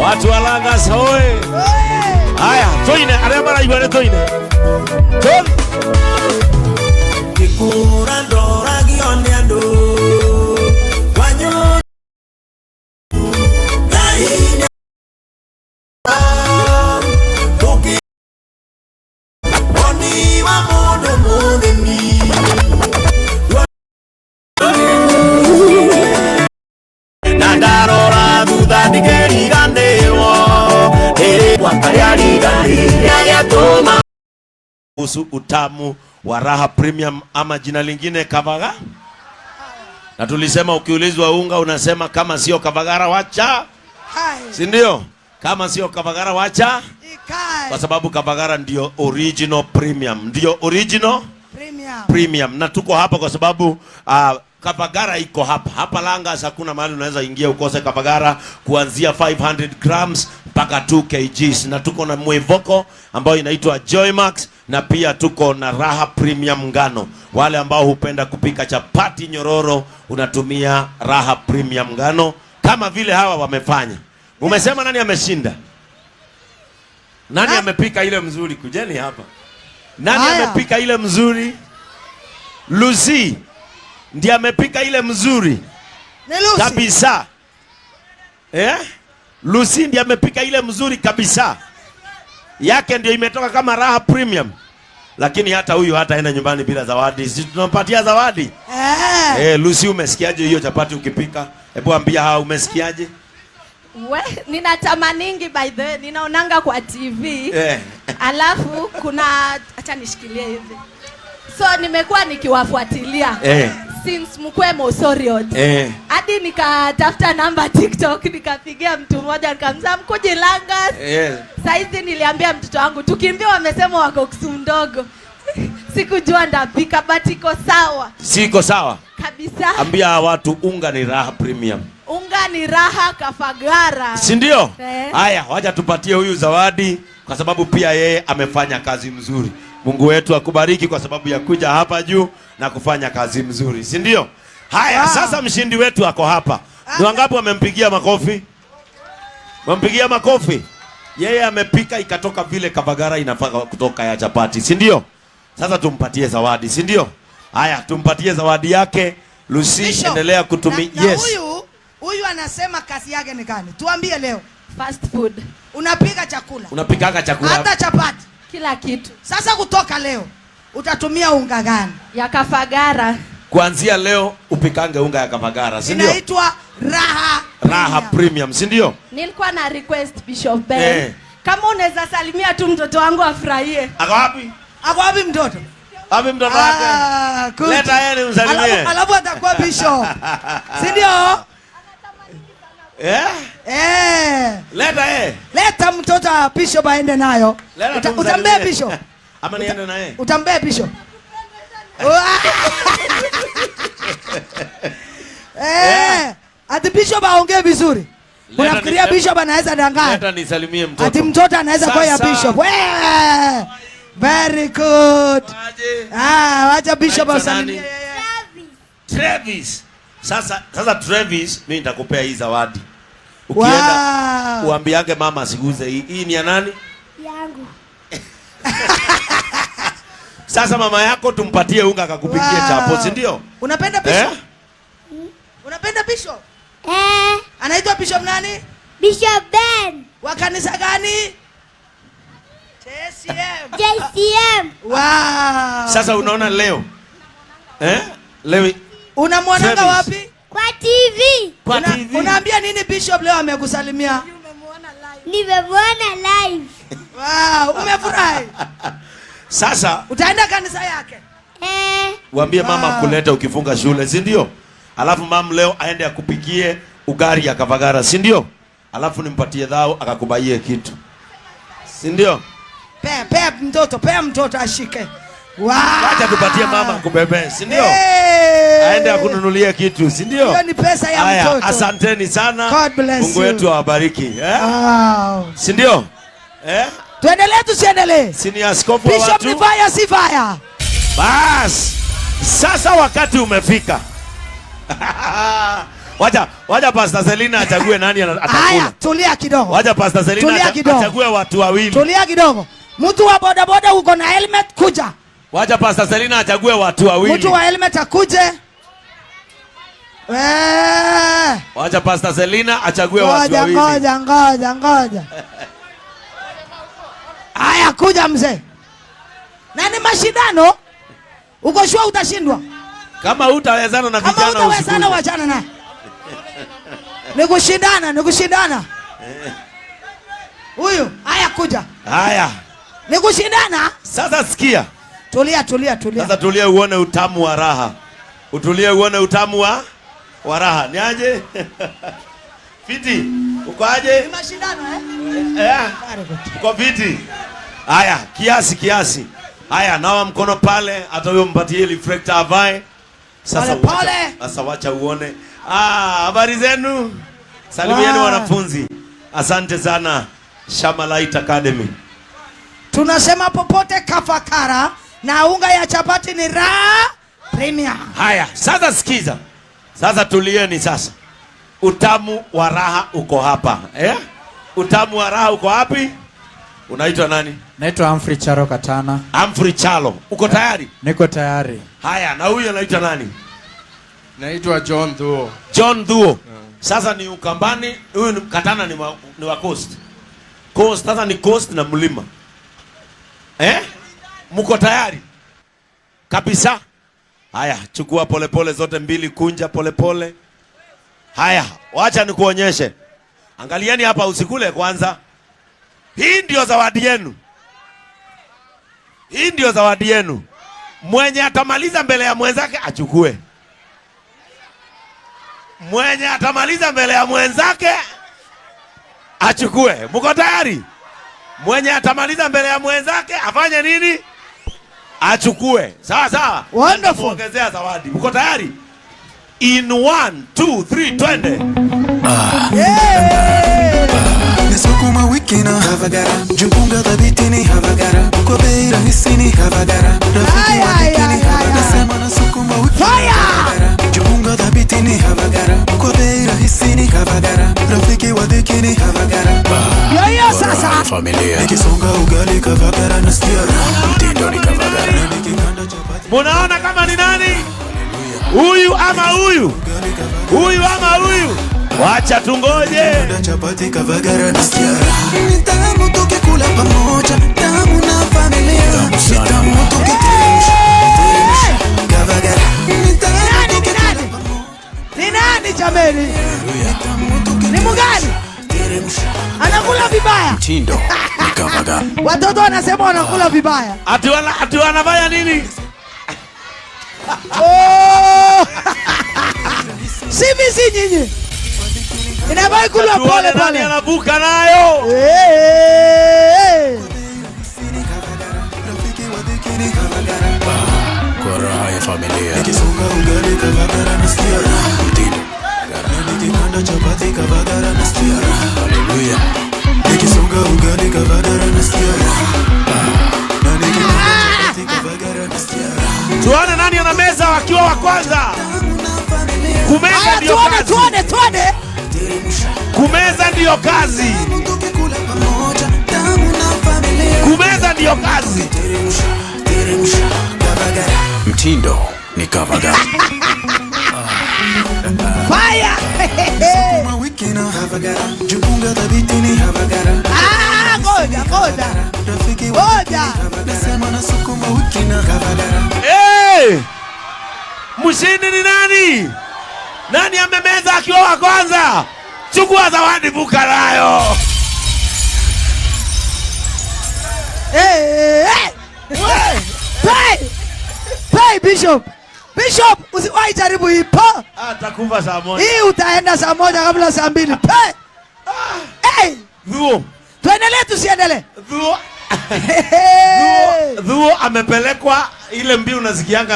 Watu wa Langas hoye. Haya, tuine arĩa maraigua nĩ tuine. Tũthi. Ngĩkũra ndoragio nĩ andũ kwanyu Ngai nĩ tũkĩ woni wa mũndũ mũthĩni. Na ndarora thutha ndikĩriganĩrwo ndĩrĩ karĩa riganĩire gĩatũma Kuhusu utamu wa Raha Premium ama jina lingine Kavaga. Na tulisema ukiulizwa unga unasema kama sio Kavagara wacha, Hai. si ndio? Kama sio Kavagara wacha, Ikae. kwa sababu Kavagara ndio original premium, ndio original Premium. premium. Na tuko hapa kwa sababu Kavagara iko hapa hapa Langas. Hakuna mahali unaweza ingia ukose Kavagara, kuanzia 500 grams mpaka 2 kgs, na tuko na mwevoko ambayo inaitwa Joymax, na pia tuko na Raha Premium ngano. Wale ambao hupenda kupika chapati nyororo, unatumia Raha Premium ngano kama vile hawa wamefanya. Umesema nani ameshinda? Nani amepika ile mzuri? Kujeni hapa. Nani Haya. Amepika ile mzuri? Lucy ndiye amepika ile mzuri Ni Lucy. Kabisa. Eh? Lucy ndiye amepika ile mzuri kabisa. Yake ndio imetoka kama Raha Premium. Lakini hata huyu hataenda nyumbani bila zawadi. Si tunampatia zawadi? Eh. Eh, Lucy, umesikiaje hiyo chapati ukipika? Hebu ambia hawa, umesikiaje? We, ninatamaningi, by the way, ninaonanga kwa TV. Alafu kuna, acha nishikilie hivi. So nimekuwa nikiwafuatilia since mkwe Mosoriot. Hadi nikatafuta namba TikTok, nikapigia mtu mmoja, nikamza mkuje Langas. Saizi niliambia mtoto wangu tukimbia, wamesema wako Kisumu ndogo. Sikujua ndapika, but iko sawa. Siko sawa. Kabisa. Ambia hawa watu unga ni Raha Premium. Unga ni Raha Kafagara. Si ndio? Eh. Haya, wacha tupatie huyu zawadi kwa sababu pia yeye amefanya kazi mzuri. Mungu wetu akubariki kwa sababu ya kuja hapa juu na kufanya kazi mzuri, si ndio? Haya, sasa mshindi wetu ako hapa. Ni wangapi wamempigia makofi? Wamempigia makofi? Yeye amepika ikatoka vile Kavagara inafaa kutoka ya chapati, si ndio? Sasa tumpatie zawadi, si ndio? Haya, tumpatie zawadi yake. Lucy, Bishop, endelea kutumia. na Yes. huyu anasema kazi yake ni gani? Tuambie leo. Fast food. Unapika chakula. Unapikaga chakula. Hata chapati. Kila kitu. Sasa kutoka leo utatumia unga gani? Ya Kafagara. Kuanzia leo upikange unga ya Kavagara, si ndio? Inaitwa Raha Raha Premium, si ndio? Nilikuwa na request, Bishop Ben. Kama unaweza salimia tu mtoto wangu afurahie. Ako wapi? Ako wapi mtoto? Wapi mtoto wake? Ah, good. Leta yeye nimsalimie. Alafu atakuwa bishop. Si ndio? Eh? Eh. Leta yeye. Leta mtoto wa bishop aende nayo. Leta tumsalimie. Utambee bishop. Ama niende na yeye? Utambee bishop. Eh. Ati bishop aongee vizuri. Leta Unafikiria bishop anaweza danganya? Leta nisalimie mtoto. Ati mtoto anaweza kuwa ya Sasa. bishop. Wewe. Very good. Aje. Ah, wacha bishop Naitwa asalimie. nani? Travis. Sasa Travis, mimi nitakupea hii zawadi. Ukienda uambiage mama asiguze hii. Hii ni ya nani? Yangu. Sasa mama yako tumpatie unga akakupikie chapo, si ndio? Unapenda bishop? Eh? Unapenda bishop? Eh. Anaitwa Bishop nani? Bishop Ben. Wa kanisa gani? JCM. JCM. Wow. Sasa unaona leo. Eh? Leo Unamwonanga Travis. wapi? Kwa TV. Kwa TV. Unaambia nini bishop leo amekusalimia? Nimemwona live. Wow, umefurahi? Sasa utaenda kanisa yake? Eh. Uambie mama kuleta ukifunga shule, si ndio? Alafu mama leo aende akupikie ugali ya Kavagara, si ndio? Alafu nimpatie dhao akakubaie kitu. Si ndio? Pea, pea mtoto, pea mtoto ashike. Wow. Acha tupatie mama akubebe, si ndio? Hey. Aende akununulie kitu, si ndio? Hiyo ni pesa ya Haya, mtoto. asanteni sana. God bless Mungu you. wetu awabariki, eh? Wow. Si ndio? Eh? Tuendelee tusiendelee? Si ni askofu wa Bishop watu? ni fire si fire? Bas. Sasa wakati umefika. Wacha Pastor Selina achague nani Haya, atakula. tulia kidogo. Wacha Pastor Selina Tulia kidogo. achague watu wawili. Tulia kidogo. Mtu wa bodaboda uko na helmet, kuja. Wacha Pastor Selina achague watu wawili. Mtu wa helmet akuje. Eh. Wacha Pastor Selina achague watu Ngoja, wawili. ngoja, ngoja, ngoja. Haya, kuja mzee. Na ni mashindano. Uko sure utashindwa? Kama hutawezana na Kama vijana, hutawezana, usikuje. wachana naye. Ni kushindana, ni kushindana. Huyu, haya kuja. Haya. Ni kushindana. Sasa sikia. Tulia, tulia, tulia. Sasa tulia uone utamu wa raha. Utulie uone utamu wa raha. Ni aje? Fiti. Uko aje? Ni mashindano, eh? Eh. Very good. Uko fiti? Haya, kiasi kiasi. Haya, nawa mkono pale, hata huyo mpatie reflector avae. Sasa Pole, pole. Sasa wacha uone. Ah, habari zenu? Salimieni Wow. wanafunzi. Asante sana Shama Light Academy. Tunasema popote kafakara na unga ya chapati ni Raha Premium. Haya, sasa sikiza. Sasa tulieni sasa. Utamu wa raha uko hapa. Eh? Utamu wa raha uko wapi? Unaitwa nani? Naitwa Humphrey Charo Katana. Humphrey Chalo. Uko tayari? Niko tayari. Haya, na huyu anaitwa nani? Naitwa John Thuo. John Thuo. Sasa ni Ukambani, huyu ni Katana, ni wa Coast. Coast, sasa ni Coast na mlima. Eh? Mko tayari? Kabisa. Haya, chukua polepole zote mbili, kunja polepole. Haya, wacha nikuonyeshe. Angalieni hapa, usikule kwanza. Hii ndio zawadi yenu. Hii ndio zawadi yenu. Mwenye atamaliza mbele ya mwenzake achukue. Mwenye atamaliza mbele ya mwenzake achukue. Mko tayari? Mwenye atamaliza mbele ya mwenzake afanye nini? Achukue. Sawa sawa. Wonderful. Nitamuongezea zawadi. Mko tayari? In 1, 2, 3, twende. Yeah. Nisukuma wiki na Kavagara, jiunga thabiti ni Kavagara, kwa bei rahisi ni Kavagara, rafiki Ay, wa ay, dhiki ni ay, ay, Kavagara. ay. Nasema nasukuma wiki na Fire! Kavagara, jiunga thabiti ni Kavagara, kwa bei rahisi ni Kavagara, rafiki wa dhiki ni Kavagara. Ndio hiyo sasa. Familia. Nikisonga ugali Kavagara nasikia raha. Mtindo ni Kavagara. Nikikanda chapati Munaona kama ni nani? Huyu ama huyu? Huyu ama huyu? Wacha tungoje. Nikikanda chapati Kavagara nasikia raha. Ni tamu tukikula pamoja, tamu na familia. Ni tamu tukiteremsha, teremsha, Kavagara. Ni tamu Nani, ni tukikula nani? pamoja. Ni nani jameni? Ni tamu Ni tukiteremsha, mgani? teremsha. Anakula vibaya. Mtindo ni Kavagara. Watoto wanasema wanakula vibaya. Ati wanafanya nini? Oh! Si nyinyi. Inabaki kula Tuone pole nani pole. anavuka nayo. Eh. Rafiki wa dhiki ni Kavagara. Kwa raha ya familia. Nikisonga ugali Kavagara nasikia raha. Mtindo. Nikikanda chapati Kavagara nasikia raha. Haleluya. Nikisonga ugali Kavagara nasikia raha. Na nikikanda chapati Kavagara nasikia raha. Tuone nani ana meza wakiwa wa kwanza. Tamu na familia. Kumeza Haya, ndio tuone kazi. tuone tuone. Teremsha. Kumeza ndiyo kazi. Tamu tukikula pamoja, tamu na familia. Kumeza ndiyo kazi. Teremsha, teremsha, Kavagara. Mtindo ni Kavagara. Fire. Sukuma wiki na Kavagara. Jiunga thabiti ni Kavagara. Ah, ngoja ngoja. Rafiki wa Ngoja. Nasema na sukuma wiki na Kavagara. Hey! Mshindi ni nani? Nani amemeza akiwa wa kwanza? Chukua zawadi, vuka nayo. Eh, eh. Pay. Pay Bishop. Bishop, usiwahi jaribu hii. Pa. Atakufa saa 1. Hii utaenda saa 1 kabla saa 2. Pay. Hey, Thuo. tuendelee tusiendelee? Thuo. Hey. Thuo amepelekwa ile mbiu unasikianga.